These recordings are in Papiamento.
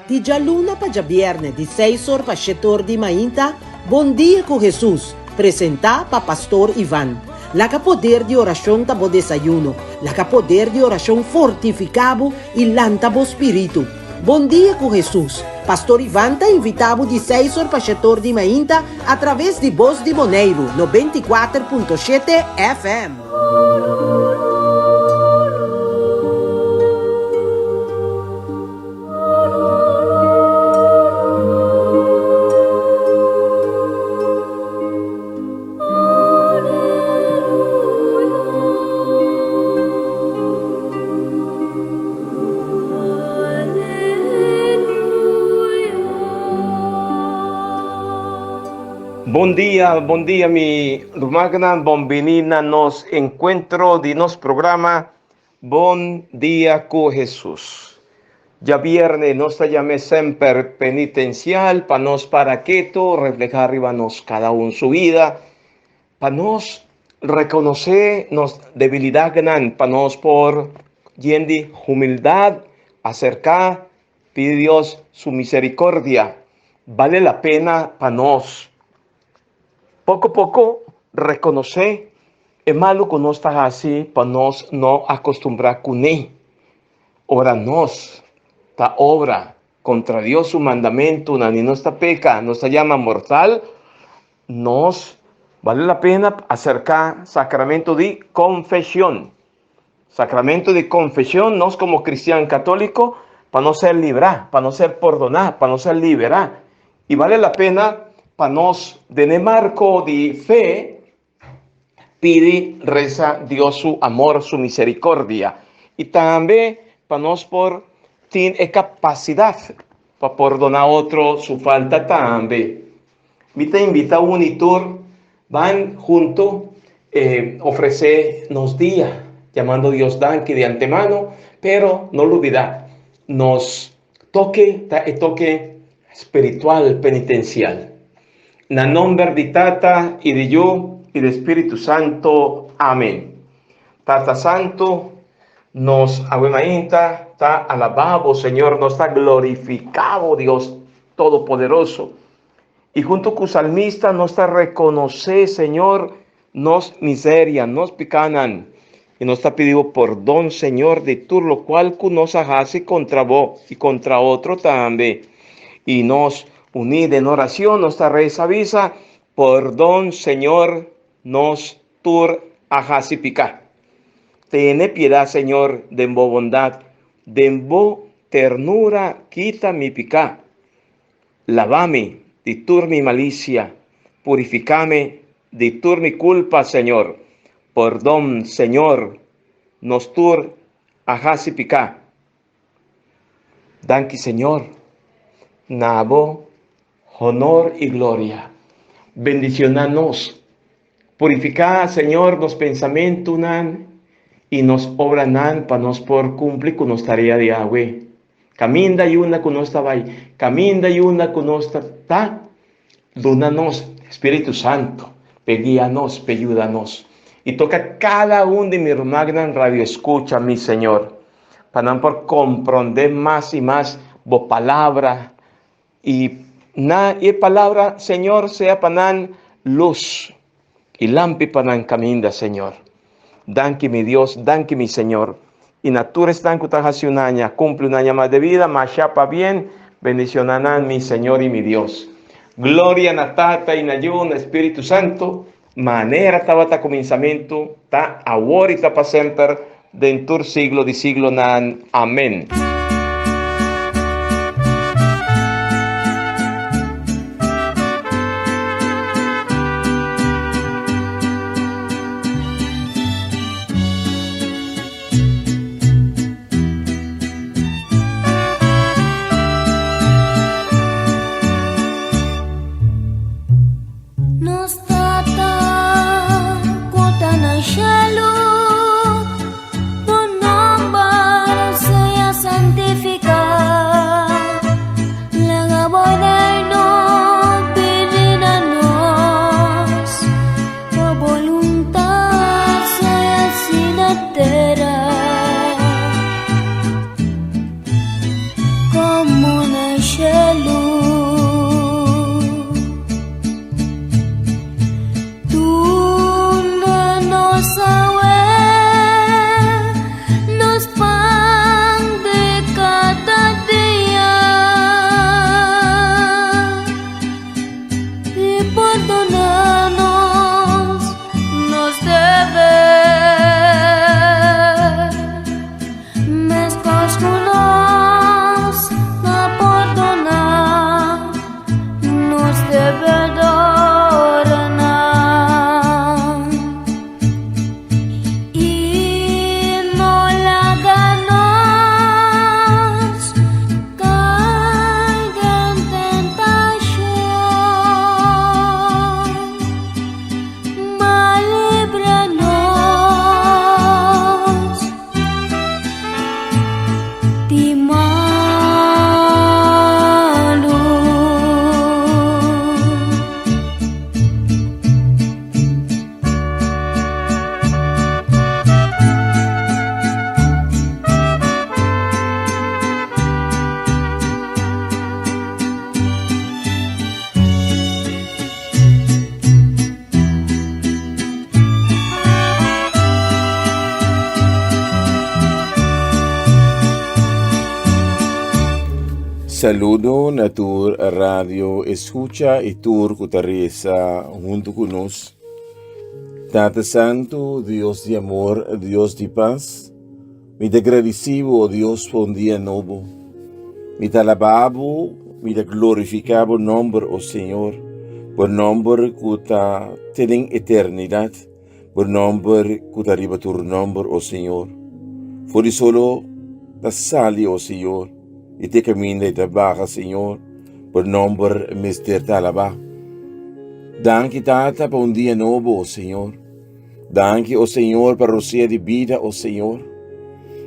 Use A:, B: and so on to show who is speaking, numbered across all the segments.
A: Di djaluna pa djabièrnè di seis or pa shete or di mainta, Bon Dia ku Hesus, presentá pa Pastor Ivan. Laga poder di orashon ta bo desayuno. Laga poder di orashon fortifiká bo i lanta bo spiritu. Bon Dia ku Hesus, Pastor Ivan ta invitá bo di seis or pa shete or di mainta atraves di Bos di Boneiru 94.7 FM.
B: Bon dia, bon dia mi rumannan, bon bini na nos encuentro di nos programa Bon dia ku Hesus. Djabierne nos ta yam'é semper penitencial pa nos para ketu, reflehá riba nos kada un su bida, pa nos rekonosé nos debilidatnan, pa nos por yen di humildat aserká pidi Dios su misericordia. Bale la pena pa nos Poko poko rekonosé e malu ku nos ta hasi pa nos no akostumbrá kuné. Ora nos ta obra kontra Dios su mandamentunan i nos ta peka, nos ta yama mortal, nos bale la pena aserká sakramento di konfeshon. Sakramento di konfeshon, nos komo kristian katóliko, pa nos ser librá, pa nos ser pordoná, pa nos ser liberá. I bale la pena pa nos, den e marko di fe, pidi, resa Dios su amor, su misericordia. I tambe pa nos por tin e kapasidat pa pordoná otro su falta tambe. Mi ta invita un i tur ban hunto ofresé nos dia, yamando Dios danki di antemano, pero no lubidá nos toke ta e toke spiritual penitencial. Na nomber di Tata i di Yu i di Spiritu Santo. Amen. Tata Santo, nos awe mainta ta alabá bo, Señor, nos ta glorifiká bo, Dios Todopoderoso. I huntu ku salmista nos ta rekonosé, Señor, nos miseria, nos pikánan, i nos ta pidi bo pordon, Señor, di tur lokual ku nos a hasi kontra bo i kontra otro tambe. I nos uní den orashon nos ta resa bisa, Pordon, Señor, nos tur a hasi piká. Tene piedat, Señor, den bo bondat, den bo ternura kita mi piká. Laba mi di tur mi malisia, purifiká mi di tur mi kulpa, Señor. Pordon, Señor, nos tur a hasi piká. Danki, Señor, na bo honor i gloria. Bendishoná nos. Purifiká, Señor, nos pensamentunan i nos obranan pa nos por kumpli ku nos tarea di awe. Kaminda i unda ku nos ta bai, kaminda i unda ku nos ta ta, duna nos Spiritu Santu p'e guia nos, p'e yuda nos. I toka kada un di mi rumannan radioeskucha, mi Señor, pa nan por komprondé mas i mas bo Palabra, i na e Palabra, Señor, sea pa nan lus i lampi pa nan kaminda, Señor. Danki, mi Dios, danki, mi Señor. I na tur esnan ku ta hasi un aña, kumpli un aña mas de vida, masha pabien, bendishoná nan, mi Señor i mi Dios. Gloria na Tata i na Yu, na Spiritu Santu, manera tabata kuminsamentu, ta awor i ta pa semper, den tur siglo di siglonan. Amén.
C: Nos Tata ku ta na shelu, bo nomber sea santifiká.
D: Saludo na tur radio escucha y tur cu ta reza hunto cu nos. Tata Santo, Dios di amor, Dios di paz, mi ta gradici bo, oh Dios, pa un dia nobo. Mi ta alaba bo, mi ta glorifica bo nomber, oh Señor, bo nomber cu ta te den eternidad. Bo nomber ku ta riba tur nomber, o Señor. For di solo ta sali, o Señor, i te kaminda i ta baha, Señor. Bo nomber mester ta alabá. Danki, Tata, pa un dia nobo, o Señor. Danki, o Señor, pa rosea di bida, o Señor.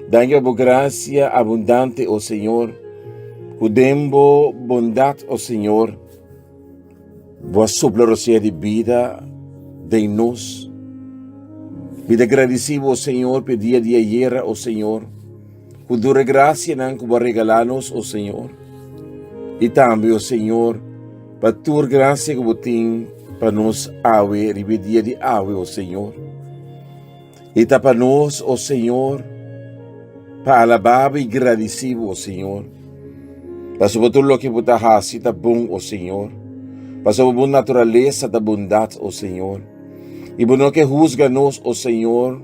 D: Danki pa bo grasia abundante, o Señor. Ku den bo bondat, o Señor, Bo a supla rosea di bida den nos. Mi ta gradisí bo, Señor, p'e dia di ayera, o Señor, ku tur e grasianan ku bo a regalá nos, o Señor. I tambe, o Señor, pa tur grasia ku bo tin pa nos awe, riba e dia di awe, o Señor. I ta pa nos, o Señor, pa alabá bo i gradisí bo, o Señor. Pasobra tur loke bo ta hasi ta bon, o Señor. Pasobra bo naturalesa ta bondat, o Señor. I bo no ke husga nos, o Señor,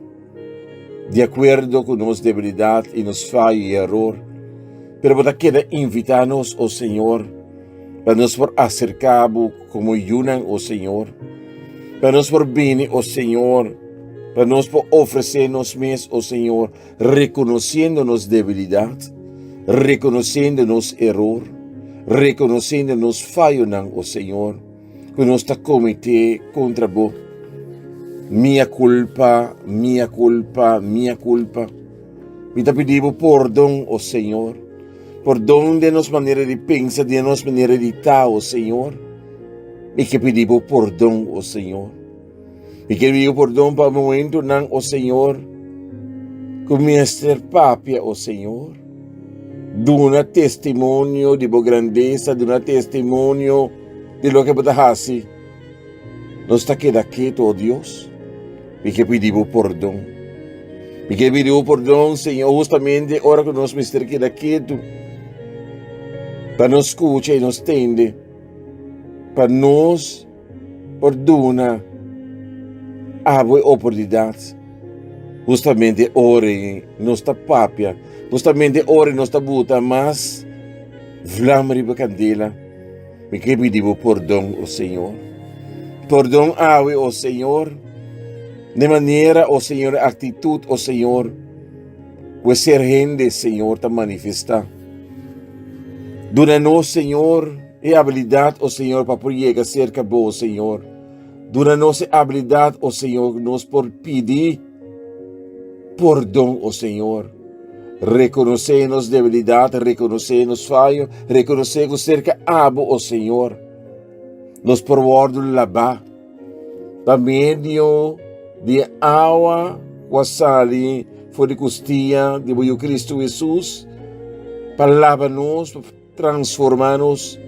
D: di akuerdo ku nos debilidat i nos fayo i eror, pero bo ta keda invitá nos, o Señor, pa nos por aserká bo komo yunan, o Señor. Pa nos por bini, o Señor, pa nos por ofresé nos mes, o Señor, rekonosiendo nos debilidat, rekonosiendo nos eror, rekonosiendo nos fayonan, o Señor, ku nos ta kometé kontra bo. Mia kulpa, mia kulpa, mia kulpa. Mi ta pidi bo pordon, o Señor. Pordon den nos manera di pensa, den nos manera di ta, o Señor. Mi ke pidi bo pordon, o Señor. Mi ke pidi bo pordon pa momentonan, o Señor, ku mester papia, o Señor. Duna testimonio di bo grandesa, duna testimonio di loke bo ta hasi. Nos ta keda ketu, o Dios. Mi ke pidi bo pordon. Mi ke pidi bo pordon, Señor, justamente ora ku nos mester keda ketu. Pa nos skucha i nos tende. Pa nos por duna abo e oportunidat. Justamente ora nos ta papia, justamente ora nos ta buta mas vlam riba kandela. Mi ke pidi bo pordon, o Señor. Pordon awe, o Señor, de manera, o Señor, actitud, o Señor, ku e ser hende, Señor, ta manifestá. Duna nos, Señor, e habilidad, o Señor, pa por yega cerca bo, o Señor. Duna nos e habilidad, o Señor, nos por pidi pordon, o Señor. Rekonosé nos debilidat, rekonosé nos fayo, rekonosé ku serka abo, o Señor, nos por wòrdu labá pa medio di e awa ku a sali for di kustia di bo Yu Kristu Hesus, pa laba nos, pa transformá nos,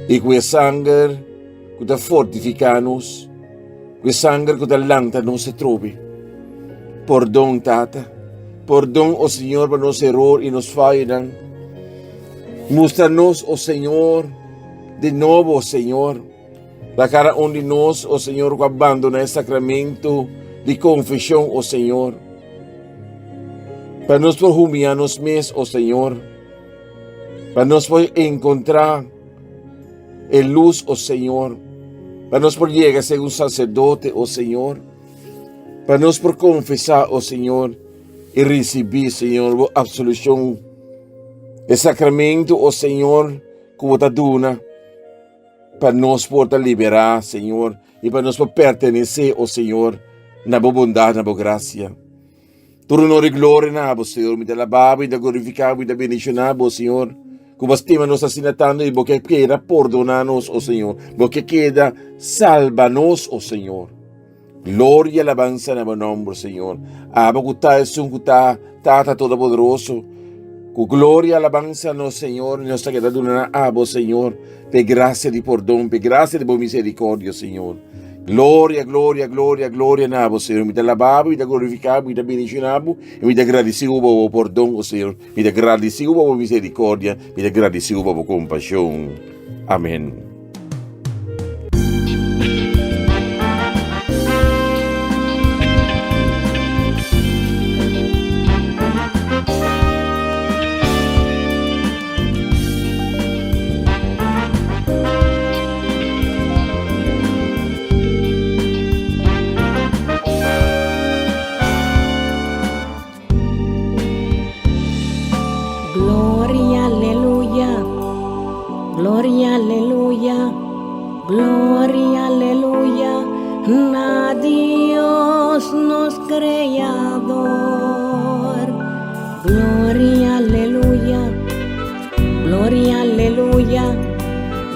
D: i ku e sanger ku ta fortifiká nos, ku e sanger ku ta lanta nos atrobe. Pordon, Tata. Pordon, o Señor, pa nos eror i nos fayonan. Mustra nos, o Señor, di nobo, o Señor, pa kada un di nos, o Señor, ku a bandoná e sakramento di konfeshon, o Señor. Pa nos por humillá nos mes, o Señor. Pa nos por enkontrá e luz, o Señor. Pa nos por yega a ser un sacerdote, o Señor. Pa nos por confesá, o Señor, y recibí, Señor, bo absolución. E sacramento, o Señor, ku bo ta duna, pa nos por ta liberá, Señor, y pa nos por pertenecé, o Señor, na bo bondad, na bo gracia. Tur honor i gloria na bo, Señor. Mi ta alabá bo, mi ta glorifiká bo, mi ta bendishoná bo, Señor. Ku bo stima nos asina tantu i bo ke keda pordoná nos, o Señor. Bo ke keda salba nos, o Señor. Gloria i alabansa na bo nòmber, Señor. Abo ku ta esun ku ta Tata Todopoderoso. Ku gloria i alabansa nos Señor, nos ta keda duna na abo, Señor, p'e grasia di pordon, p'e grasia di bo misericordia, Señor. Gloria, gloria, gloria, gloria na bo, Señor. Mi ta alabá bo, mi ta glorifiká bo, mi ta bendishoná bo, i mi ta gradisí bo pa bo pordon, o Señor. Mi ta gradisí bo pa bo misericordia, mi ta gradisí bo pa bo kompashon. Amén.
C: Gloria, aleluya, gloria, aleluya, gloria, aleluya, na Dios nos Creador. Gloria, aleluya, gloria, aleluya,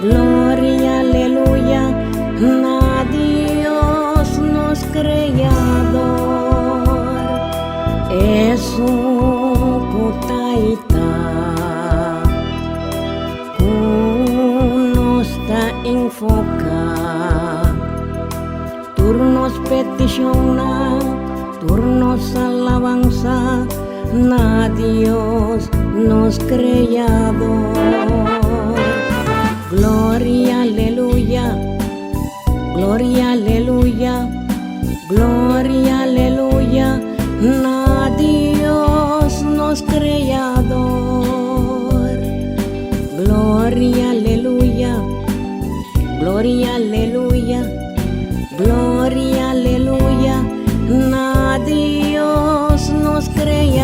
C: gloria, aleluya, na Dios nos Creador. Esun ku ta i ta, ku nos ta enfoká. Tur nos petishonnan, tur nos alabansa na Dios nos Creador. Gloria, aleluya, gloria, aleluya, gloria, aleluya, na Dios nos Creador. Gloria, aleluya, gloria, aleluya. Gloria, aleluya, na Dios nos Creador.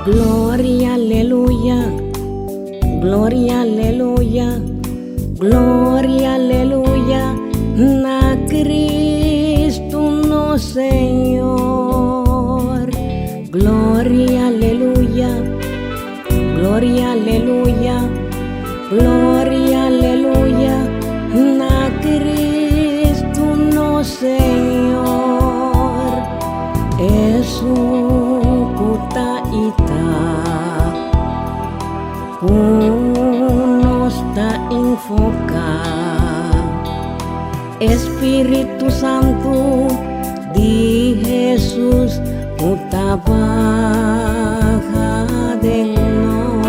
C: Gloria, aleluya, gloria, aleluya, gloria, aleluya, na Cristo nos Señor. Gloria, aleluya, gloria, aleluya, gloria, aleluya, na Cristo nos Señor. Esun ku ta i ta, ku nos ta infoká. Espíritu Santu di Hesus ku ta baha den nos.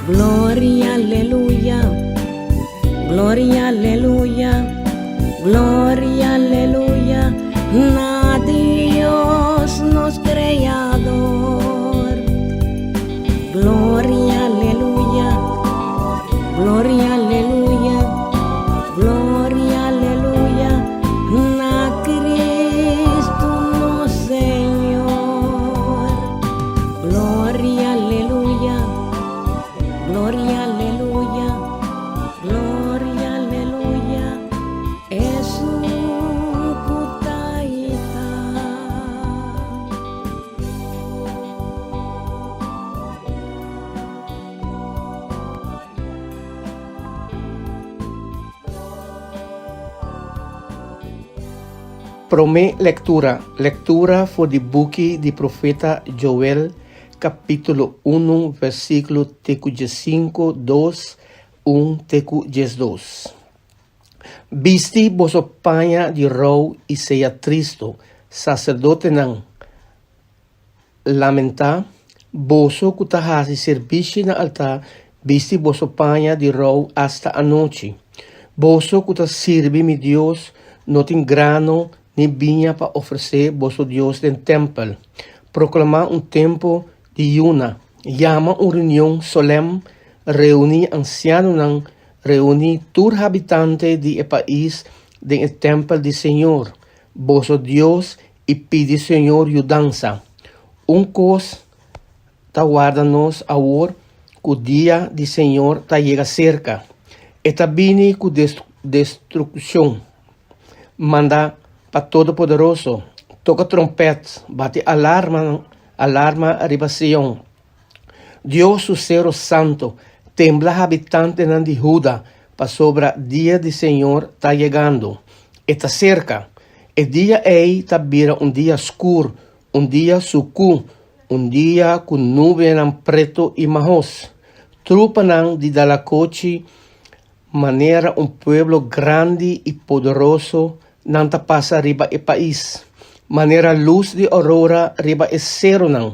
C: Gloria, aleluya, gloria, aleluya, gloria, aleluya, na Dios nos Creador. Gloria, aleluya, gloria, aleluya, gloria, aleluya, na Cristo nos Señor. Gloria, aleluya, gloria, aleluya, gloria, aleluya, Esun ku ta i ta.
E: Promé lektura, Lektura for di buki di profeta Joel, kapítulo unu, versíkulo te ku diesinku, dos, un te ku diesdos. Bisti boso paña di rou i sea tristu, saserdotenan. Lamentá, boso ku ta hasi sirbishi na altá, bisti boso paña di rou asta anochi. Boso ku ta sirbi mi Dios no tin grano ni biña pa ofresé boso Dios den tèmpel. Proklamá un tempu di yuna, yama un reunion solèm, reuní ansianonan, reuní tur habitante di e pais den e tèmpel di señor, boso Dios, i pidi Señor yudansa. Un kos ta warda nos awor ku dia di Señor ta yega serka. E ta bini ku destrukshon manda pa Todopoderoso. Toka trompèt, bati alarma, alarma riba Sion. Dios su sero santo, tembla habitantenan di Huda, pasobra dia di señor ta yegando. E ta serka. E dia ei ta bira un dia skur, un dia sukú, un dia ku nubenan pretu i mahos. Trupanan di dalakochi manera un pueblo grandi i poderoso nan ta pasa riba e pais, manera lus di aurora riba e seronan.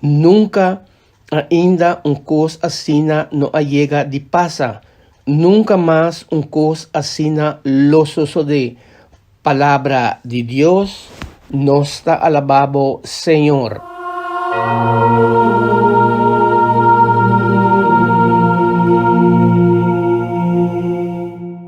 E: Nunka ainda un kos asina no a yega di pasa, nunka mas un kos asina lo sosodé. Palabra di Dios, Nos ta alabá bo, Señor.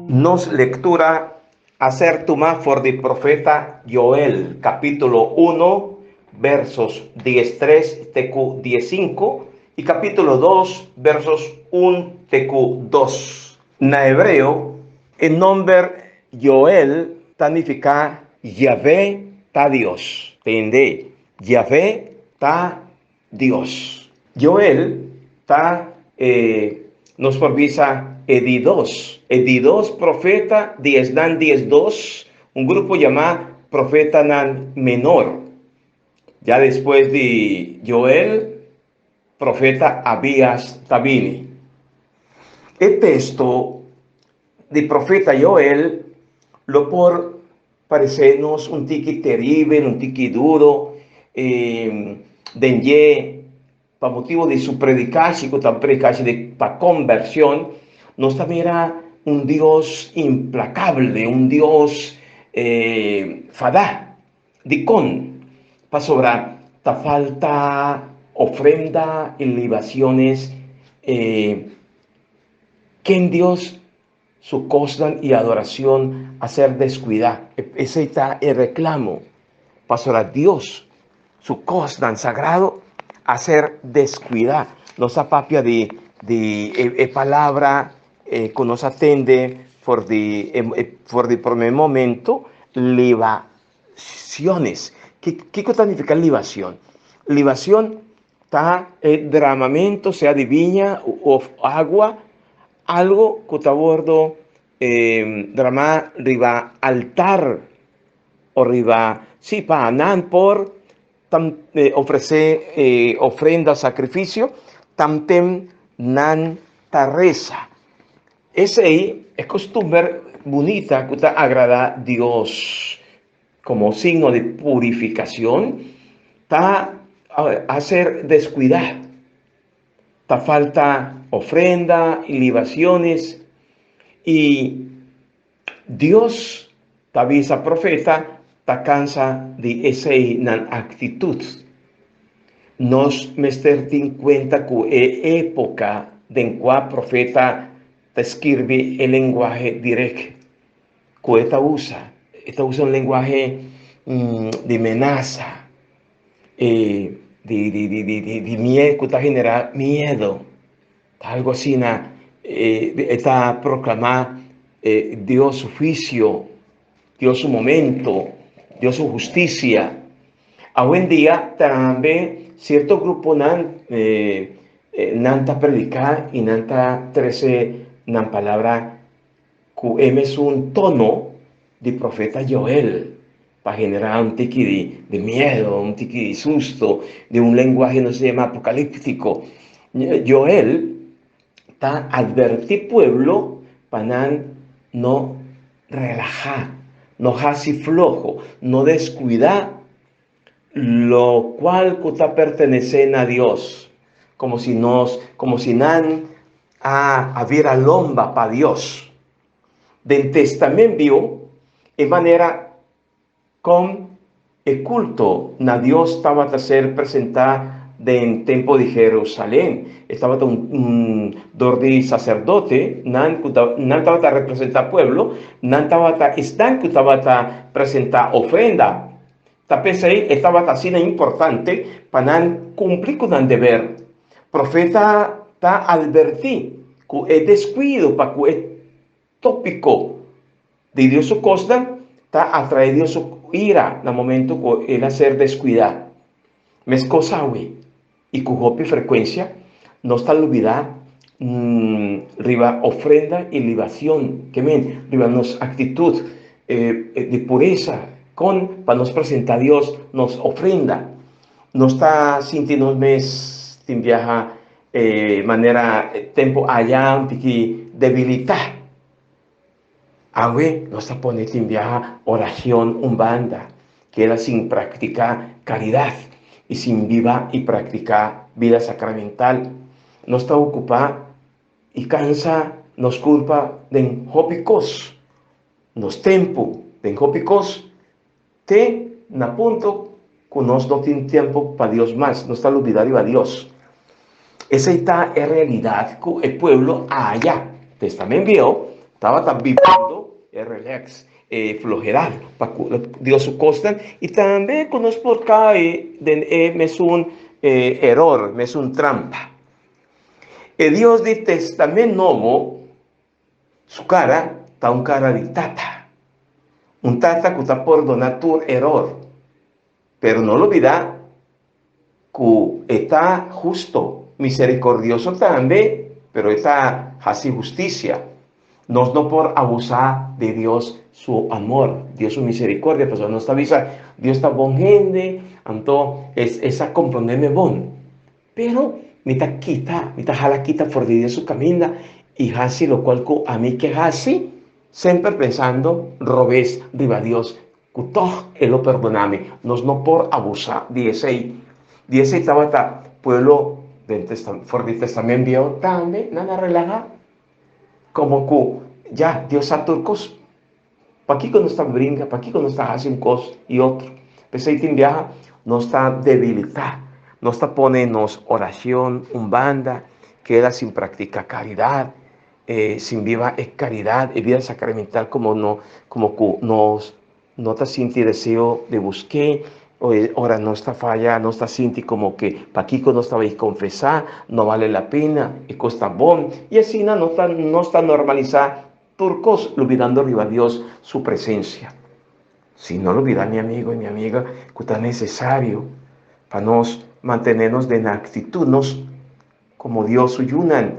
B: Nos lectura a ser tumá for di profeta Joel, capítulo uno, versos diestres te cu diescinco, y capítulo dos, versos un te cu dos. Na hebreo, e nomber Joel ta nifiká Yahvé ta Dios. Tende, Yahvé ta Dios. Joel ta e, nos por bisa, e di dos, e di dos profeta di esnan diesdos, un grupo yamá profetanan menor. Ya despues di Joel, Profeta Abías ta bini. E testo di profeta Joel lo por paresé nos un tiki teribel, un tiki duro, den dje pa motibu di su predikashi ku ta predikashi di pa kombershon, nos ta mira un Dios implakable, un Dios fadá. Dikon? Pasobra ta falta ofrenda i libaciones e ken Dios su kosnan i adoracion a ser descuida. Esei ta e reclamo, pasobra Dios su kosnan sagrado a ser descuida. Nos a papia di di e palabra ku nos a tende for di for di prome momento, libaciones. Kiko ta nifica libacion? Libacion ta e dramamento sea di biña of agua, algo ku ta wordo drama riba altar o riba, si, pa nan por ofrece ofrenda, sacrificio, tamten nan ta reza. Esei e costumber bunita cu ta agrada Dios como signo di purificacion ta a ser descuida. Ta falta ofrenda y libaciones y Dios ta bisa profeta ta cansa di esey nan actitud. Nos mester tin cuenta cu e epoca den cua profeta ta skirbi e lenguahe direct cu e ta usa. E ta usa un lenguahe di menasa, di di cu ta genera miedo. Ta algo asina, e ta proclama Dios su huicio, Dios su momento, Dios su husticia. Awendia tambe cierto gruponan nan ta predica y nan ta trece nan palabra Ku e mesun tono di profeta Joel pa generá un tiki di miedo, un tiki di susto, di un lenguahe nos ta yama apocalíptico. Joel ta advertí pueblo pa nan no relahá, no hasi floho, no deskuidá lo cual cu ta pertenece na Dios, como si nos, como si nan a a bira lomba pa Dios. Den Testament Bieu, e manera con e culto na Dios tabata ser presenta den tempo di Jerusalén, e tabata un un dor di sacerdote, nan cu ta nan tabata representa pueblo, nan tabata esnan cu tabata presenta ofrenda. Ta p'esei e tabata asina importante pa nan kumpli ku nan deber. Profeta ta albertí ku e deskuido pa ku e tópiko di Dios su kosnan ta atraé Dios su ira na momentu ku el a ser deskuidá. Meskos awe i ku hopi frekuensia, Nos ta lubidá riba ofrenda i libacion, ke men, riba nos actitud di puresa, con pa nos presenta Dios nos ofrenda. Nos ta sinti nos mes tin biaha manera tempo aya un tiki debilitá. Awe nos ta pone tin biaha oracion un banda, keda sin practica caridad y sin biba y practica bida sacramental. Nos ta ocupa y cansa nos culpa den hopi cos, nos tempo den hopi cos, te na punto cu nos no tin tempo pa Dios mas, nos ta lubida riba Dios. Esey ta e realidad cu e pueblo aya, Testament Bieu, tabata bibando e relax, e floherad pa cu Dios su cosnan y tambe cu nos por cay den e mesun eror, mesun trampa. E Dios di Testament Nobo Su cara ta un cara di tata. Un tata cu ta pordona tur eror. Pero no lubida cu e ta husto, misericordioso tambe, pero e ta haci husticia. Nos no por abusa di Dios su amor, Dios su misericordia, pasobra nos ta bisa, Dios ta bon hende, anto e sa comprendeme bon. Pero mi ta kita, mi ta hala kita for di Dios su kaminda i hasi lokual ku ami ke hasi, semper pensando robes riba Dios, ku tòg e lo perdona mi. Nos no por abusá di esei. Di esei tabata pueblo den for di Testament Bieu tambe, nan a relahá, komo ku ya Dios sa tur kos. Pakiko nos ta bringa? Pakiko nos ta hasi un kos i otro? P'esei tin biaha nos ta debilitá. Nos ta pone nos orashon un banda, keda sin praktiká karidat, sin biba e karidat, e bida sakramental komo no komo ku nos no ta sinti deseo di busk'é. Ora nos ta faya, nos ta sinti komo ke pakiko nos ta bai konfesá, no bale la pena, e kos ta bon. I asina nos ta nos ta normalisá Tur kos lubidando riba Dios su presencia. Si no lubida mi amigo y mi amiga cu ta necesario pa nos mantene nos den actitud nos como Dios su yunan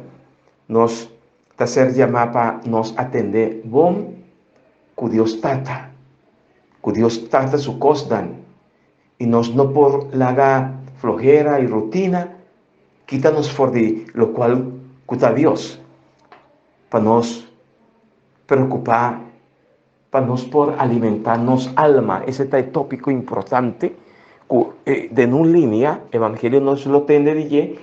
B: nos ta ser yama pa nos atende bon cu Dios Tata, cu Dios Tata su cosnan y nos no por laga flojera y rutina kita nos for di locual cu ta Dios. Pa nos preocupá, pa nos por alimentá nos alma. Ese ta e tópico importante cu den un linea Evangelio nos lo tende di dje,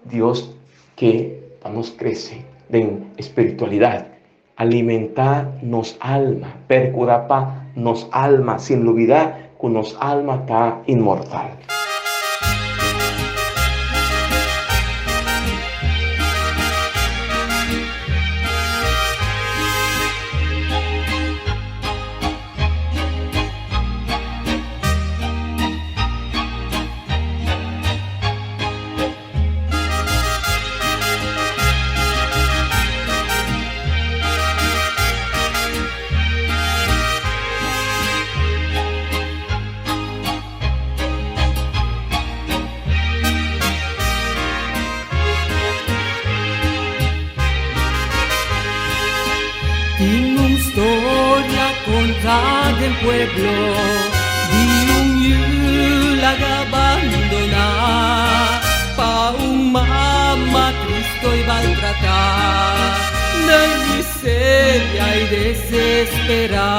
B: Dios ke pa nos crece den espiritualidad, alimentá nos alma, percurá pa nos alma, sin lubidá cu nos alma ta inmortal.
F: Tin un storia konta den pueblo di un yu laga bandoná pa un mama tristo i maltratá den miseria i desesperá.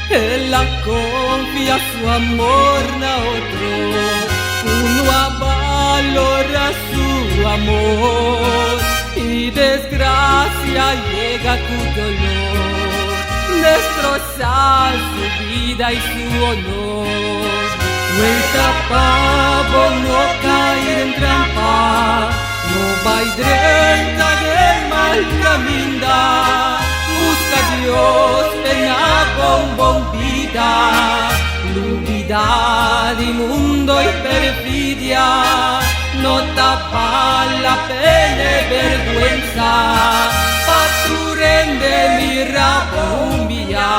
F: El a confia su amor na otro, cu no a balora su amor. Y desgracia yega cu dolor, destroza su vida y su honor. Cuenta pa bo no cay den trampa, no bay drenta den mal caminda. Busca Dios pena bon bon bida, lubida di mundo y perfidia, no ta bal la pena e berguensa, pa tur hende mira bo humbiá.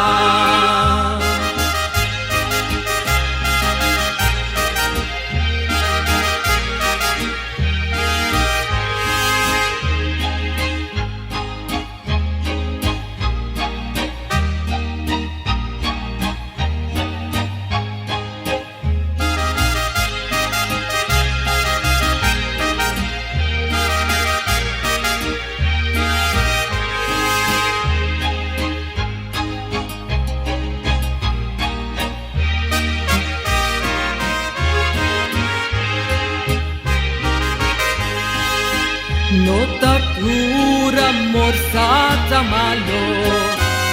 F: amor sa ta malo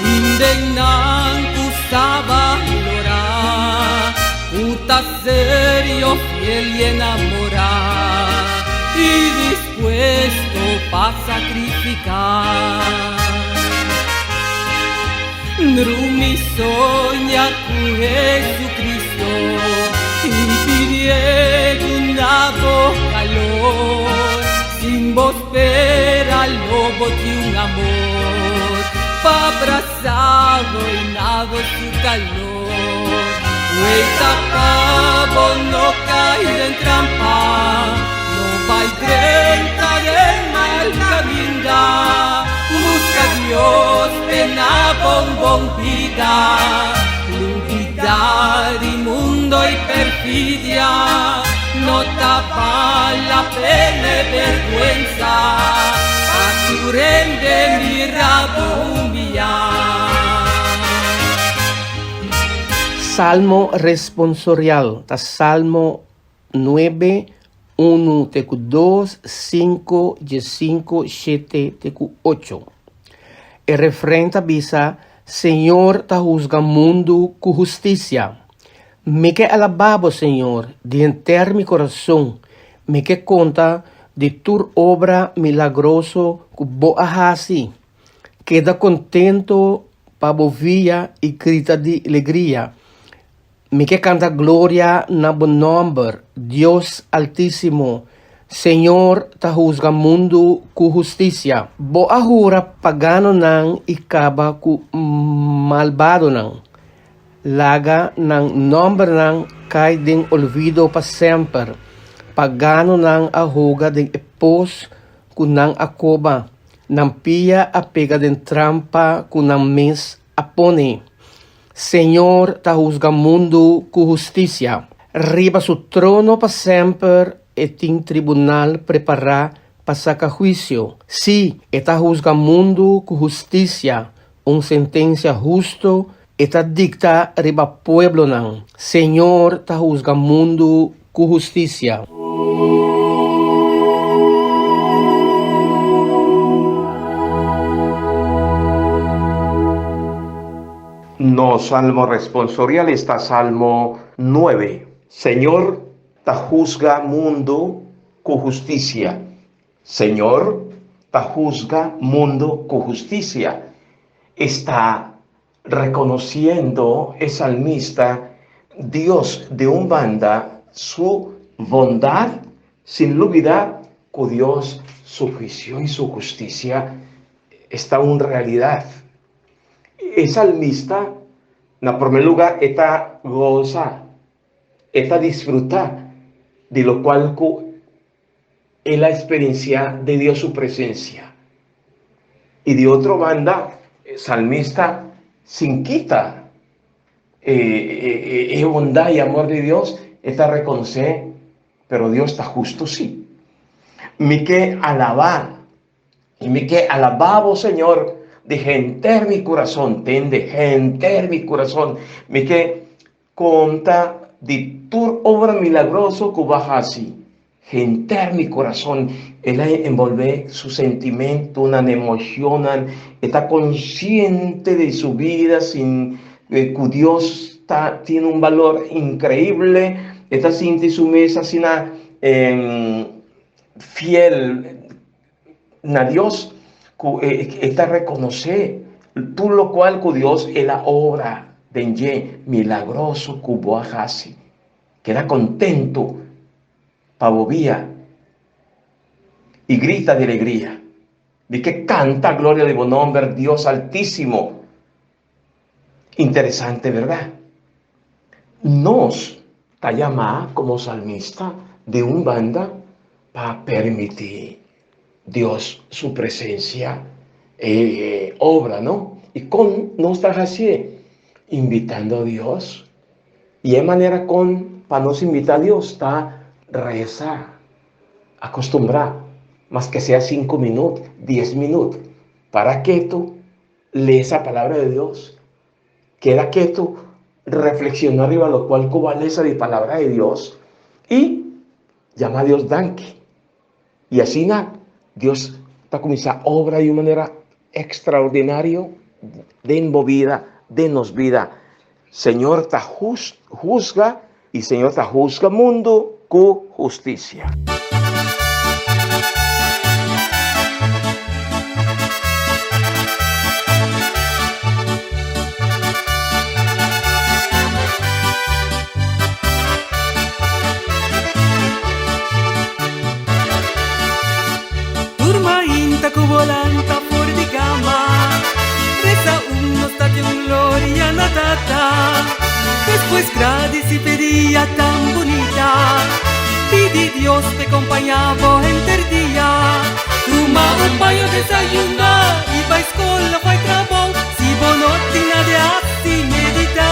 F: Hindenan ku sa balorá Ku ta serio, fiel i enamorá I dispuesto pa sakrifiká Drumi soña ku Jesucristo I pidié duna bo kalor Sin bo spera lo bo tin un amor Pa brasa bo i na bo su kalor Weita pa bo no kai den trampa No bai drenta den mal kaminda Buska Dios te na bon bon bida Lubida di mundo y perfidia No ta bal la pena e berguensa Pa tur hende mira bo humbiá.
E: Salmo responsorial ta Salmo nuebe, unu te ku dos, sinku, diesinku, shete te ku ocho. E refren ta bisa, Señor ta husga mundu ku hustisia. Mi ke alabá bo, Señor, di henter mi kurason. Mi ke konta di tur obra milagroso ku bo a hasi. Keda kontento pa bo via i grita di legria. Mi ke kanta gloria na bo nòmber, Dios Altísimo. Señor ta husga mundu ku hustisia. Bo a hura paganonan i kaba ku malbadonan. Laga nan nòmbernan kai den olvido pa semper. Paganonan a hoga den e pos ku nan a koba. Nan pia a pega den trampa ku nan mes a pone. Señor ta husga mundu ku hustisia. Riba su trono pa semper e tin tribunal prepará pa saka huisio. Sí, e ta husga mundu ku hustisia, un sentensia hustu e ta dikta riba pueblonan. Señor ta husga mundu ku hustisia.
B: No salmo responsorial esta Salmo nuebe. Señor ta husga mundu ku hustisia. Señor ta husga mundu ku hustisia. Esta Reconociendo e salmista Dios di un banda su bondad sin lubida cu Dios su juicio y su husticia esta un realidad. E salmista na primer lugar e ta goza, e ta disfruta di locual cu el a experiencia de Dios su presencia. Y di otro banda, e salmista sin kita e bondad y amor di Dios, e ta reconoce, pero Dios ta husto si. Mi ke alaba y mi ke alaba bo Señor di henter mi curason, tende, henter mi curason, mi ke Konta di tur obra milagroso ku bo a hasi. Henter mi kurason. El a enbolbé su sentimentunan, emoshonnan. E ta konsiente di su bida sin ku Dios ta tin un balor inkreible. E ta sinti su mes asina fiel na Dios ku e ta rekonosé tur lokual ku Dios el a obra den dje milagroso ku bo a hasi. Keda kontentu pa bo bia i grita di alegria. Di ke kanta gloria di bo nòmber, Dios Altísimo. Interesante, bèrdat? Nos ta yamá komo salmista di un banda pa permití Dios su presensia e obra, no? I kon nos ta hasié? Invitando Dios. I e manera kon pa nos invitá Dios ta resa, akostumbrá, maske sea sinku minut, dies minut, para ketu Lesa palabra de Dios. Keda ketu, reflexiona riba locual cu bo a lesa di palabra de Dios y yama Dios danki. Y asina Dios ta kuminsá obra di un manera ekstraordinario den bo bida, den nos bida. Señor ta husga i Señor ta husga mundu ku hustisia.
F: Tur mainta ku bo lanta for di kama, resa un Nos Tata un Gloria na Tata. Despues gradisi p'e dia tan bunita, pidi Dios p'e kompañá bo henter dia. Tuma un baño, desayuná i bai skol òf bai trabou, si bo no tin nada di hasi, meditá.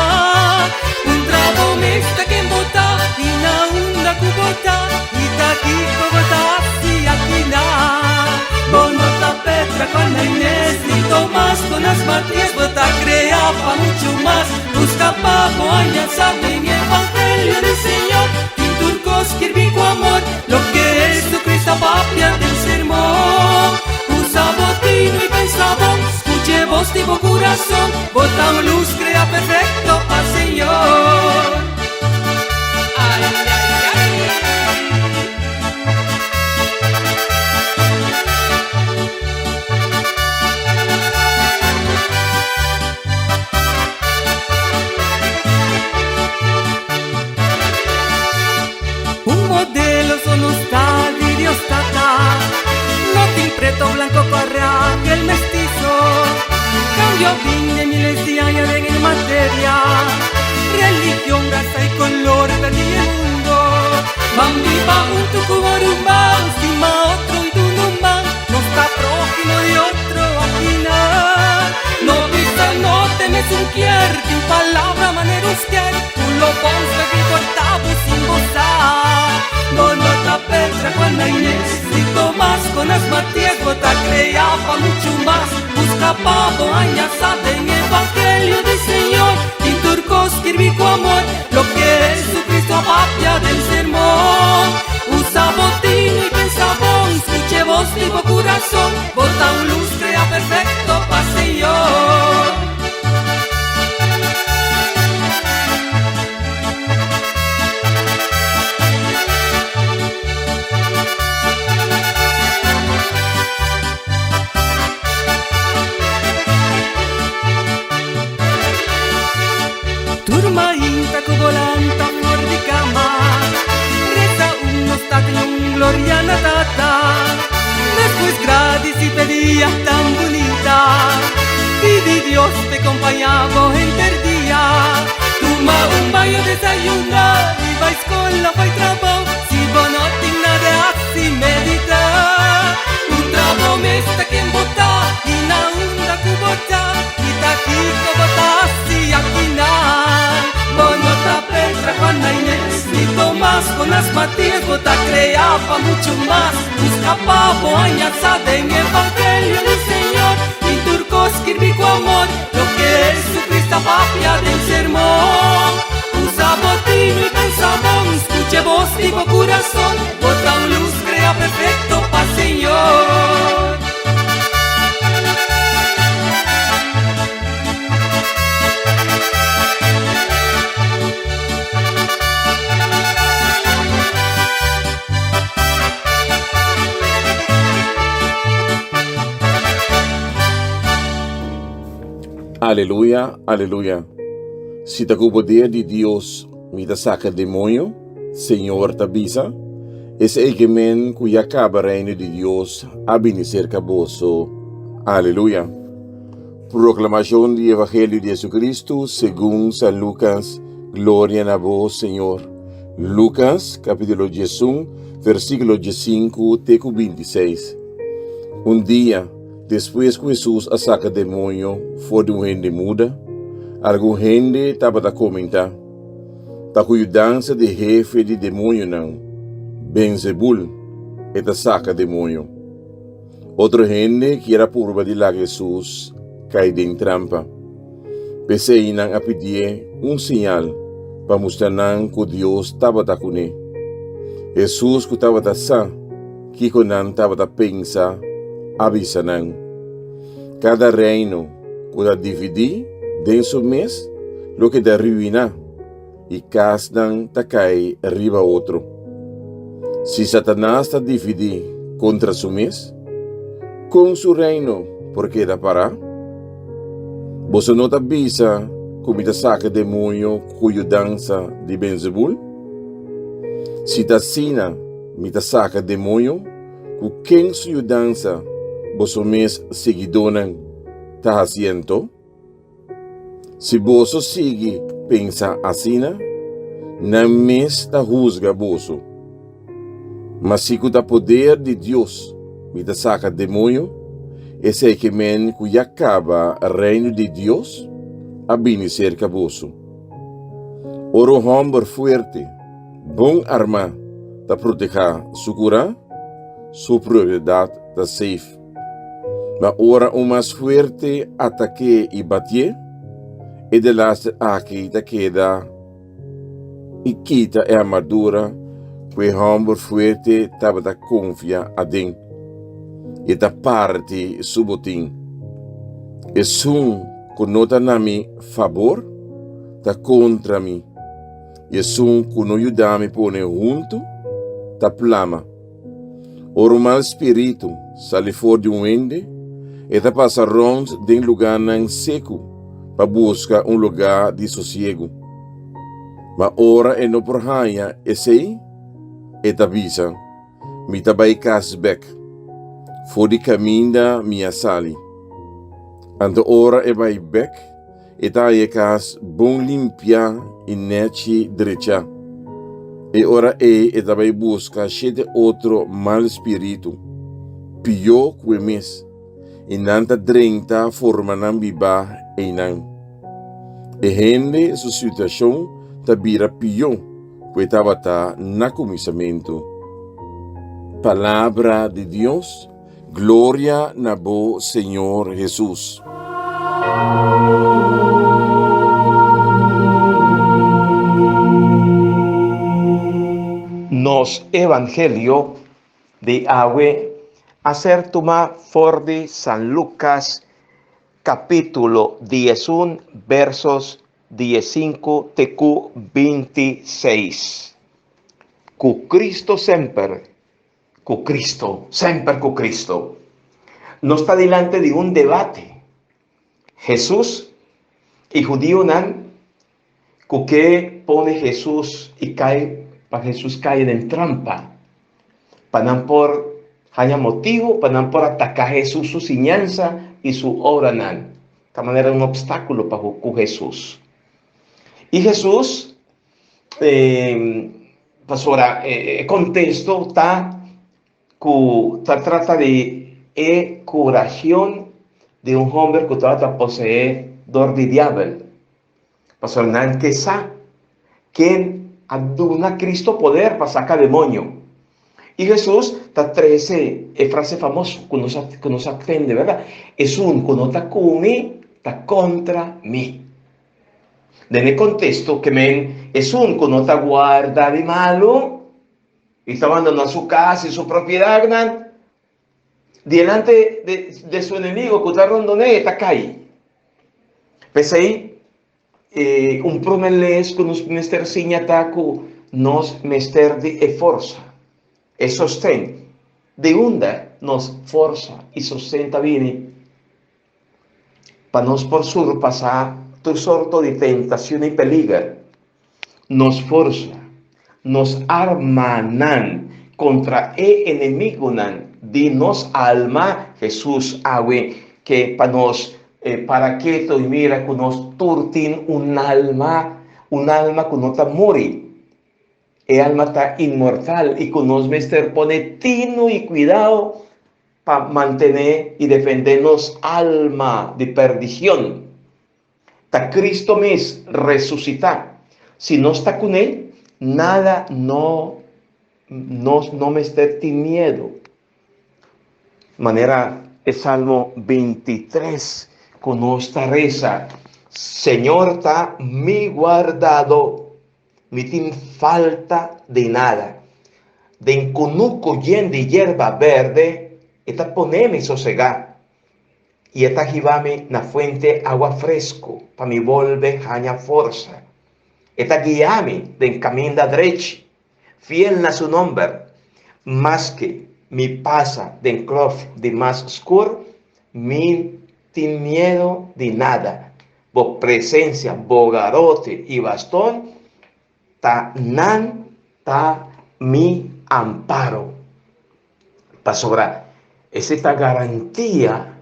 F: Un trabou mes ta ken bo ta i na unda ku bo ta. I ta kiko bo ta hasi akina? Bo no ta Petra, Juan, Inés, ni Tomas, Jonas, Matias, bo ta krea pa muchu mas. Buska pa bo haña sa den evangelio di Señor, tin tur kos skirbi ku amor, loke Jesucristo a papia den sermon. Usa bo tino i pensa bon, skucha e bos di bo kurason, bo ta un lus krea perfekto pa Señor. Un modelo so nos ta di Dios Tata, no tin preto, blanco, corra, el mestizo. Cambio bin de miles di aña den e materia. Religion, rasa y color ta di e mundo. Ban biba hunto cu Aruba, un stima otro y duna un man. Nos ta próhimo di otro akina. No bisa no te mesun kier, tin palabra manera un sker, cu lo ponstra y corta bo sin bo sa. Bo no ta Petra, Juana, Inés, ni Tomas, Jonas, Matias, bo ta crea pa mucho mas. Busca pa bo haña sa den evangelio di Señor, tin tur cos skirbi cu amor, loke Jesucristo a papia den sermon. Usa bo tino y pensa bon, scucha e voz di bo curason, bo ta un luz crea perfecto pa Señor. Tur mainta ku bo lanta for di kama, resa un Nos Tata i un Gloria na Tata. Despues gradisi p'e dia tan bunita, pidi Dios p'e kompañá bo henter dia. Tuma un baño, desayuná i bai skol òf bai trabou, si bo no tin nada hasi, meditá. Un trabou mes ta ken bo ta i na unda ku bo ta i ta kiko bo ta hasi akinan. Bo no ta Petra, Juana, Inés, ni Tomas, Jonas, Matias, bo ta krea pa muchu mas. Buska pa bo haña sa den evangelio di Señor, tin tur kos skirbi ku amor, loke Jesucristo a papia den sermon. Usa bo tino i pensa bon, skucha e bos di bo kurason, bo ta un lus krea perfekto pa Señor.
D: Aleluya, aleluya. Si ta ku poder di Dios mi ta saka demoño, Señor ta bisa, esei ke men ku ya kaba reino di Dios a bini serka boso. Aleluya. Proklamashon di Evangelio di Jesucristo segun San Lucas, Gloria na bo, Señor. Lucas, capítulo 11, versículo 15 te ku 26. Un dia, Despues ku Hesus a saka demoño for di un hende muda, algun hende tabata komentá, Ta ku yudansa di hefe di demoñonan, Beelzebul, e ta saka demoño. Otro hende kier a purba di laga Hesus kai den trampa. P'esei nan a pidié un señal pa mustra nan ku Dios tabata kuné. Hesus ku tabata sa kiko nan tabata pensa. a bisa nan, Kada reino ku ta dividí den su mes lo keda ruiná i kasnan ta kai riba otro. Si Satanas ta dividí kontra su mes, kon su reino por keda pará? Boso no ta bisa ku mi ta saka demoño ku yudansa di Beelzebul? Si ta asina mi ta saka demoño, ku ken su yudansa boso mes siguidónan ta hasi anto? Si boso sigui pensa asina, nan mes ta husga boso. Ma si ku ta poder di Dios mi ta saka demoño, esei ke men ku ya kaba Reino di Dios a bini serka boso. Ora un hòmber fuerte, bon armá ta protehá su kurá, su propiedat ta safe. Ma ora un mas fuerte atak'é i batié, e delaster aki ta keda i kita e armadura ku e hòmber fuerte tabata konfia aden, i e ta parti su botin. Esun ku no ta na mi fabor ta kontra mi, i esun ku no yuda mi pone huntu ta plama. Ora un mal spiritu sali for di un hende, e ta pasa rònt den lugánan seku pa buska un lugá di sosiegu. Ma ora e no por haña esei, e ta bisa, Mi ta bai kas bèk, for di kaminda mi a sali. Anto ora e bai bèk, E ta haña e kas bon limpiá i nèchi drechá. E ora ei e ta bai buska shete otro mal spiritu, pió ku e mes, i nan ta drenta forma nan bibá einan. E hende su situashon ta bira pió ku e tabata na kuminsamentu. Palabra di Dios. Gloria na bo Señor Jesus.
B: Nos Evangelio di awe a ser tumá for di San Lucas capítulo 11 versos 15 te cu 26. Cu Cristo semper Ku Cristo, semper ku Cristo. Nos ta dilanti di un debate. Hesus i hudionan ku ke pone Hesus i kai pa Hesus kai den trampa, pa nan por haña motibu pa nan por ataká Hesus su siñansa i su obranan. Ta manera un opstákulo pa ku Hesus. I Hesus Pasobra e kontesto ta ku ta trata di e kuracion di un homber ku tabata poseé dor di diabel. Pasobra nan ke sa ken a duna Cristo poder pa saka demoño. I Hesus ta trese e frase famoso ku nos a ku nos a tende, bèrdat? Esun ku no ta ku mi ta kontra mi. Den e kontesto ke men esun ku no ta guarda di malu i ta bandoná su kas i su propiedatnan dilanti di su enemigo ku ta rondon'é, e ta kai. P'esei, un promé les ku nos mester siña ta ku nos mester di e forsa, e sosten. Di unda nos forsa i sosten ta bini? Pa nos por surpasá tur sorto di tentacion i peliger, nos forsa, nos armanan contra e enemigunan di nos alma, Jesus awe ke pa nos para keto i mira ku nos tur tin un alma, un alma ku no ta muri. E alma ta inmortal i ku nos mester pone tino i kuidao Pa mantené i defendé nos alma di perdicion. Ta Cristo mes resucitá. Si nos ta cuné, nada no nos no mester tin miedo. Manera e Salmo 23 cu nos ta reza, Señor ta mi guardadó. Mi tin falta di nada. Den kunuku yen di yerba berde. E ta pone mi sosegá i e ta hiba mi na fuente awa fresku pa mi bolbe haña forsa. E ta guia mi den kaminda drechi, fiel na su nòmber. Maske mi pasa den klof di mas skur, mi tin miedu di nada. Bo presensia, bo garote i baston ta nan ta mi amparo. Pasobra esei ta garantia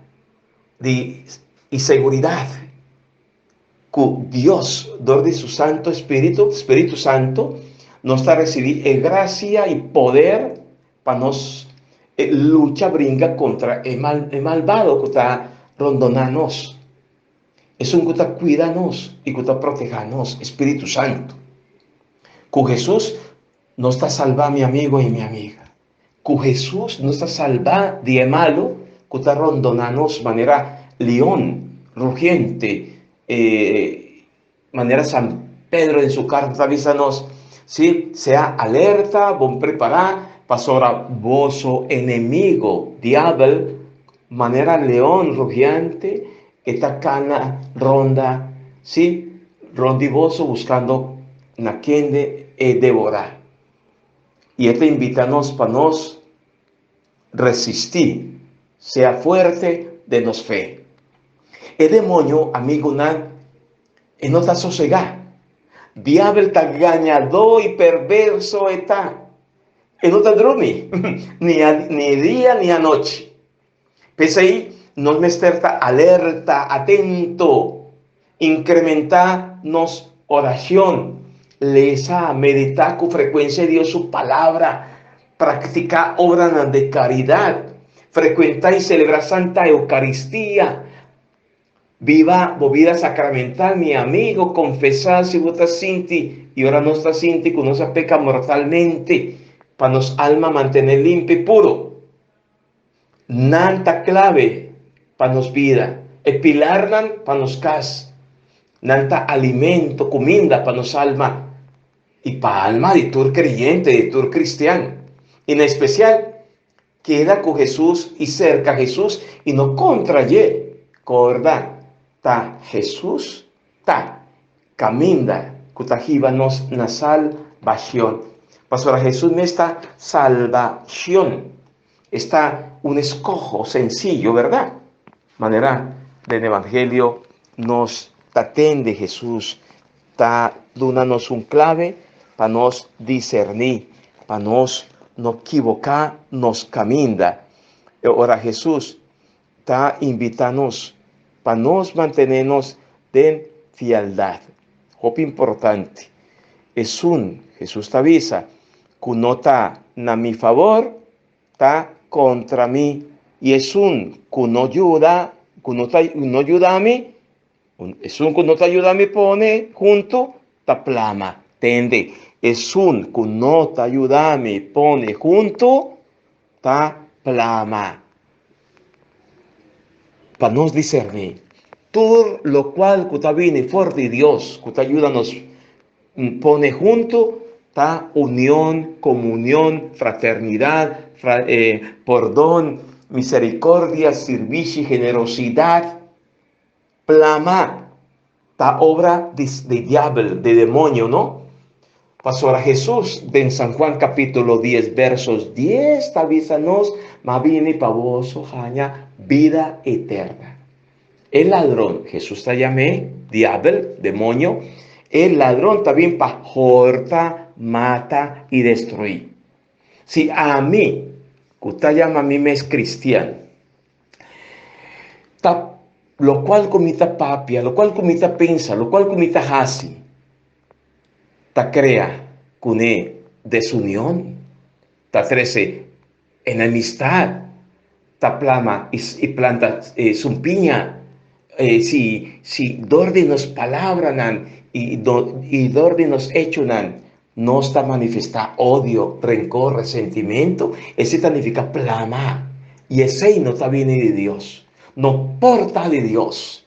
B: di i seguridat ku Dios dor di su Santo Spiritu, Spiritu Santo, nos ta risibí e grasia i poder pa nos lucha bringa kontra e mal e malbado ku ta rondoná nos. Esun ku ta kuida nos i ku ta protehá nos, e Spiritu Santo. Ku Hesus Nos ta salbá, mi amigo i mi amiga. Ku Hesus nos ta salbá di e malu ku ta rondoná nos manera leon rugiente, e manera San Pedro den su karta ta bisa nos, Sí, sea alerta, bon prepará, pasobra boso enemigo, diabel, manera leon rugiente, e ta kana ronda, sí, rond di boso buskando na kende e devorá. I e ta invitá nos pa nos resistí, sea fuerte den nos fe. E demoño, amigunan, e no ta sosegá. Diabel ta gañadó i perverso e ta. E no ta drumi, ni ni dia ni anochi. P'esei nos mester ta alerta, atento, inkrementá nos orashon, lesa, meditá ku frekuensia Dios su Palabra, praktiká obranan di karidat, frekuentá i selebrá Santa Eukaristia, biba bo bida sakramental, mi amigo, konfesá si bo ta sinti i ora nos ta sinti ku nos a peka mortalmente, pa nos alma mantené limpi i puru. Nan ta clave pa nos bida, e pilarnan pa nos cas. Nan ta alimento, cuminda pa nos alma y pa alma di tur creyente, di tur cristian. Y na especial, keda cu Jesus y cerca Jesus y no contra dje. Corda, ta Jesus ta caminda cu ta hiba nos na salbacion. Pasobra Jesus mes ta salbacion. Esta un escoho sencillo, verdad? Manera den Evangelio nos ta tende Jesús ta duna nos un clave pa nos discerní, pa nos no kiboká nos caminda. E ora Jesús ta invitá nos pa nos mantené nos den fieldad. Hopi importante. Esun, Jesús ta bisa, ku no ta na mi favor, ta kontra mi, i esun ku no yuda, ku no ta no yuda mi, esun ku no ta yuda mi pone huntu, ta plama. Tende, esun ku no ta yuda mi pone huntu, ta plama. Pa nos diserní tur lokual ku ta bini for di Dios, ku ta yuda nos pone huntu, ta union, komunion, fraternidat, pordon, miserikordia, sirbishi, generosidat. Plama ta obra di di diabel, di demonio, no? Pasobra Hesus den San Juan capítulo dies versos dies ta bisa nos, Ma bini pa boso haña bida eterna. E ladron, Hesus ta yam'é diabel, demonio, e ladron ta bin pa horta, mata i destruí. Si ami, ku ta yama mi mes cristian, Ta lokual ku mi ta papia, lokual ku mi ta pensa, lokual ku mi ta hasi, ta krea kuné desunion, ta trese enemistat, ta plama i planta sumpiña. Si si dor di nos palabranan i dor di nos echonan nos ta manifestá odio, renkor, resentimentu, esei ta nifiká plama, i esei no ta bini di Dios. No por ta di Dios.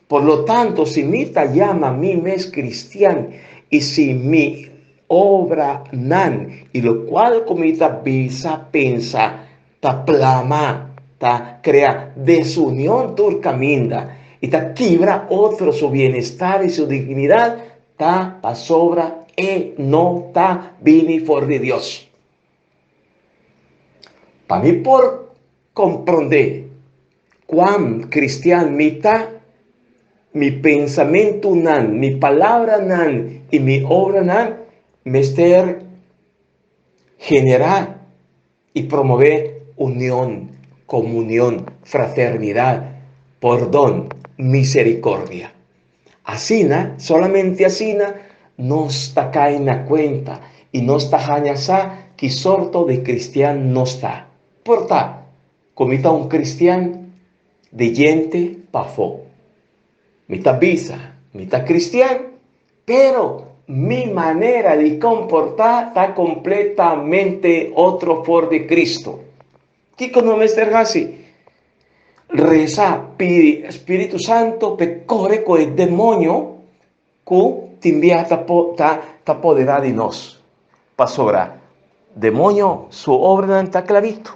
B: Por lo tanto, si mi ta yama mi mes kristian i si mi obranan i lokual ku mi ta bisa, pensa, ta plama. ta krea desunion tur kaminda i ta kibra otro su bienestar i su dignidat, ta pasobra e no ta bini for di Dios. Pa mi por komprondé kuan kristian mi ta, mi pensamentunan, mi palabranan i mi obranan mester generá i promové union, komunion, fraternidat, pordon, miserikordia. Asina, solamente asina, nos ta kai na kuenta i nos ta haña sa ki sorto di kristian nos ta. Por ta ku mi ta un kristian di djente pafó. Mi ta bisa mi ta kristian, pero mi manera di komportá ta kompletamente otro for di Kristu. Kiko no mester hasi? Resa, pidi Spiritu Santo p'e kore ku e demoño ku tin bia ta ta poderá di nos. Pasobra demoño su obranan ta klarito.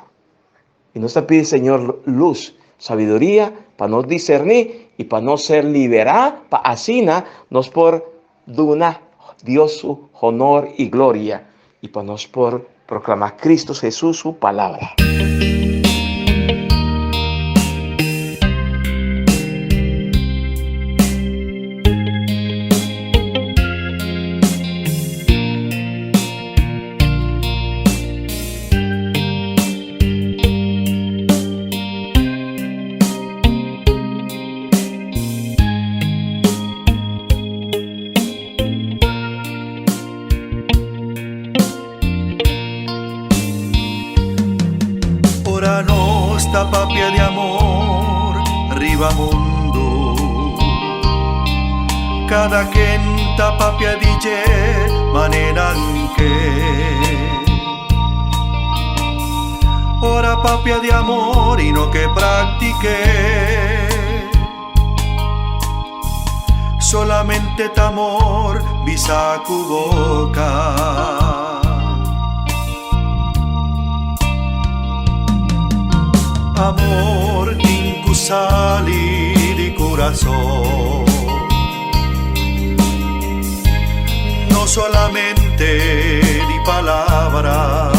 B: I nos ta pidi Señor lus, sabiduria pa nos diserní i pa nos ser liberá pa asina nos por duna Dios su honor i gloria i pa nos por proklamá Cristo Jesus su palabra.
G: Ora nos ta papia di amor riba mundu Kada ken ta papia di dje manenan ke Ora papia di amor i no ke praktik'é Solamente t'amor bisa ku boka. Amor tin ku sali di kurason. No solamente di palabra.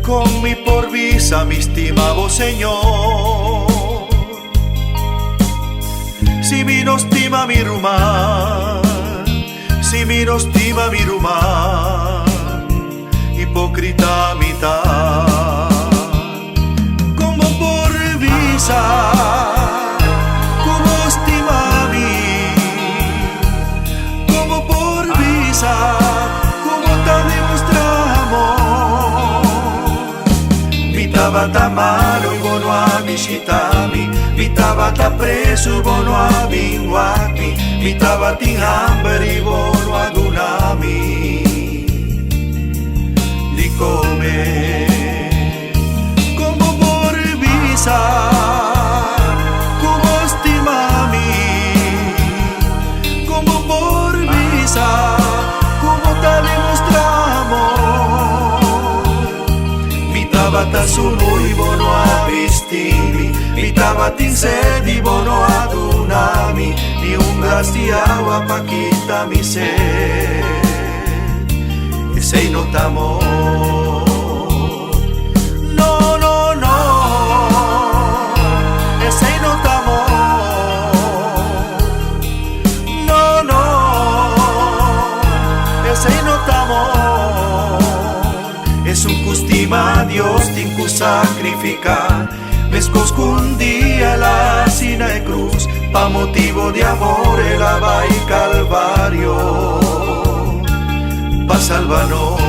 G: Con mi por bisa mi stima bo Señor Si mi no stima mi ruman Si mi no stima mi ruman Hipocrita mi ta Con bo por bisa Cu bo stima mi Con bo por bisa Cu bo ta demostra amor Mi tabata malo y bo no a bishita mi Mi tabata preso bo no a bin wak mi Mi tabatin hamber y bo no a duna mi di come. Con bo por bisa cu bo stima mi? Con bo por bisa cu bo ta demostra amor? Mi tabata sunu y bo no a bisti mi, mi tabatin sed y bo no a duna mi ni un glas di awa pa kita mi sed. Esei no ta amor. No, no, no. Esei no ta amor. No, no. Esei no ta amor. Esun ku stima Dios tin ku sakrifiká. Meskos ku un dia el a hasi na e krus, pa motibo di amor el a bai Kalvario pa salba nos.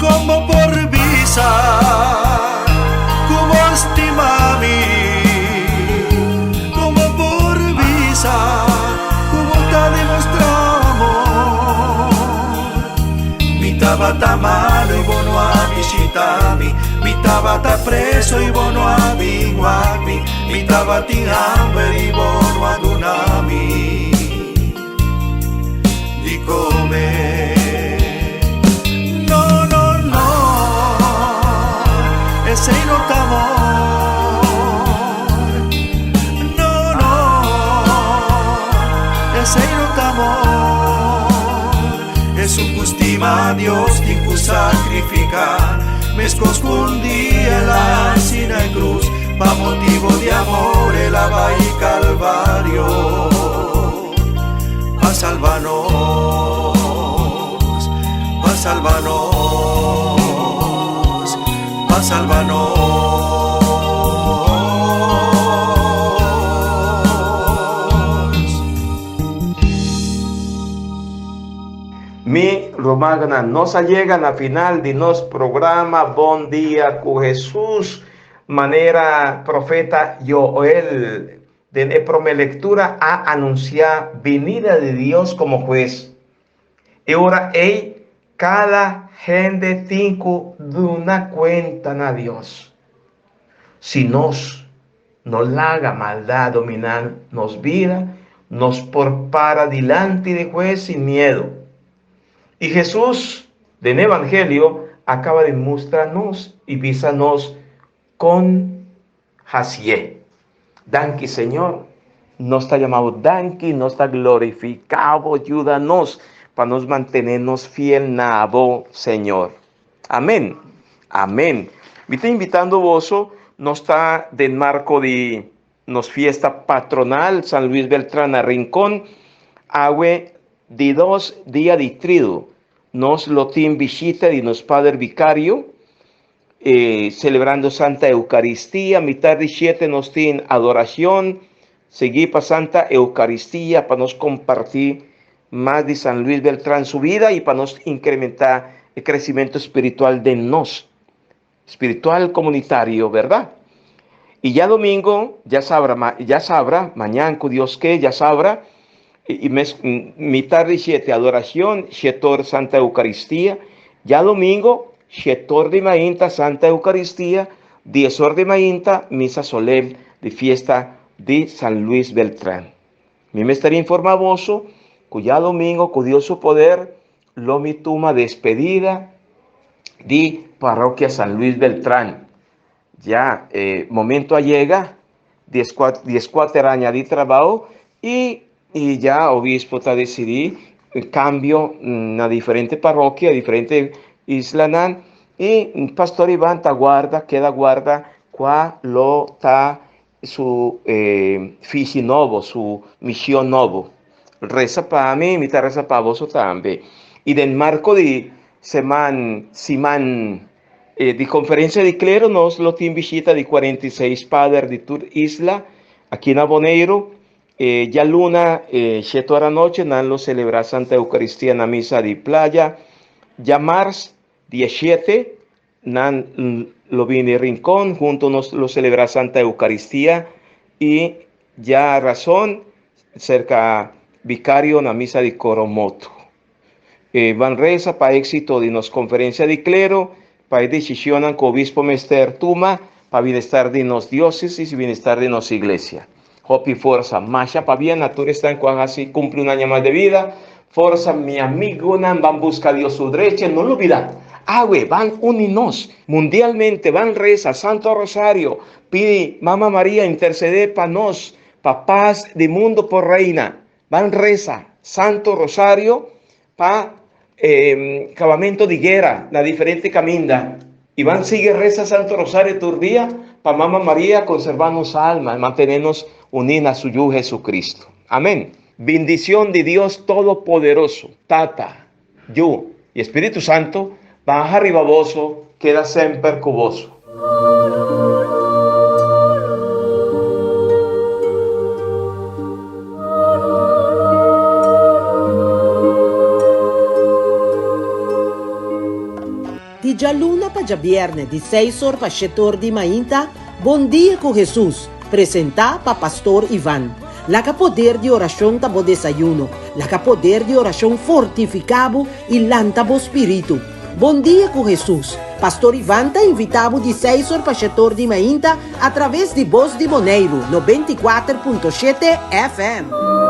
G: Con bo por bisa cu bo stima mi? Con bo por bisa cu bo ta demostra amor? Mi tabata malo y bo no. tabata preso i bo no a bin wak mi, mi tabatin hamber i bo no a duna mi di kome. No, no, no, esei no ta amor. No, no, esei no ta amor. Esun ku stima Dios tin ku sakrifiká, meskos ku un dia el a hasi na e krus, pa motibu di amor el a bai Kalvario pa salba nos, pa salba nos, pa salba nos.
B: Mi rumannan, nos a yega na final di nos programa Bon Dia ku Hesus. Manera profeta Joel den e promé lektura a anunsiá binida di Dios komo Hues. E ora ei kada hende tin ku duna kuenta na Dios. Si nos no laga maldat dominá nos bida, nos por para dilanti di Hues sin miedu. I Hesus, den Evangelio, a kaba di mustra nos i bisa nos kon hasié. Danki, Señor. Nos ta yama bo danki, nos ta glorifiká bo. Yuda nos pa nos mantené nos fiel na bo, Señor. Amén. Amén. Mi ta invitando boso, nos ta den marco di nos fiesta patronal San Luis Beltrán na Rincón. Awe di dos dia di tridu, nos lo tin bishita di nos Pader Vicario, eh, celebrando Santa Eucaristia. Mitad di siete nos tin adoración, seguí pa Santa Eucaristia pa nos compartí mas di San Luis Beltrán su vida y pa nos incrementá e crecimiento espiritual den nos, espiritual comunitario, verdad? Y ya domingo, ya sabra, ya sabra, mañana cu Dios ke, ya sabra, y mes, mitad di siete adoración, shetor Santa Eucaristía, ya domingo, shetor di mainta Santa Eucaristía, dies or di mainta, misa solemne di fiesta di San Luis Beltrán. Mi mester informa boso cu djadomingo cu Dios su poder lo mi tuma despedida di Parroquia San Luis Beltrán. Ya e momento a yega, diescuater aña di trabao y y ya obispo ta decidi cambio na diferente parroquia, diferente islanan y Pastor Ivan ta guarda, keda guarda cua lo ta su fishi nobo, su mision nobo. Resa pa mi, mi ta resa pa boso tambe. Y den marco di seman, siman di conferencia di clero nos lo tin bishita di 46 pader di tur isla aki na Boneiru. Djaluna shete ora anochi nan lo celebra Santa Eucaristia na misa di Playa. Djamars 17 Nan lo bini Rincón, hunto nos lo celebra Santa Eucaristia y ya razon cerca Vicario na misa di Coromoto. E ban reza pa éxito di nos conferencia di clero, pa e decisionnan cu obispo mester tuma pa bienestar di nos diócesis y bienestar di nos iglesia. Hopi forsa, masha pabia na tur esnan cu a haci cumpli un aña mas de vida. Forsa mi amigonan, ban busca Dios su drecha, no lubida. Awe, ban uni nos mundialmente, ban reza Santo Rosario, pidi Mama Maria intercede pa nos, pa paz di mundo por reina. Ban reza Santo Rosario pa cabamento di guera na diferente caminda y ban sigui reza Santo Rosario tur dia pa Mama Maria conserva nos alma y mantene nos uni na su Yu Jesucristo. Amen. Bindicion di Dios Todopoderoso, Tata, Yu y Espiritu Santo baha riba boso, keda semper cu boso.
A: Di djaluna pa djabierne di seis or pa shete or di mainta, Bon Dia ku Hesus, presentá pa Pastor Ivan. Laga poder di orashon ta bo desayuno. Laga poder di orashon fortifiká bo i lanta bo spiritu. Bon Dia ku Hesus. Pastor Ivan ta invitá bo di seis or pa shetor di mainta atraves di Bos di Boneiru, 94.7 FM.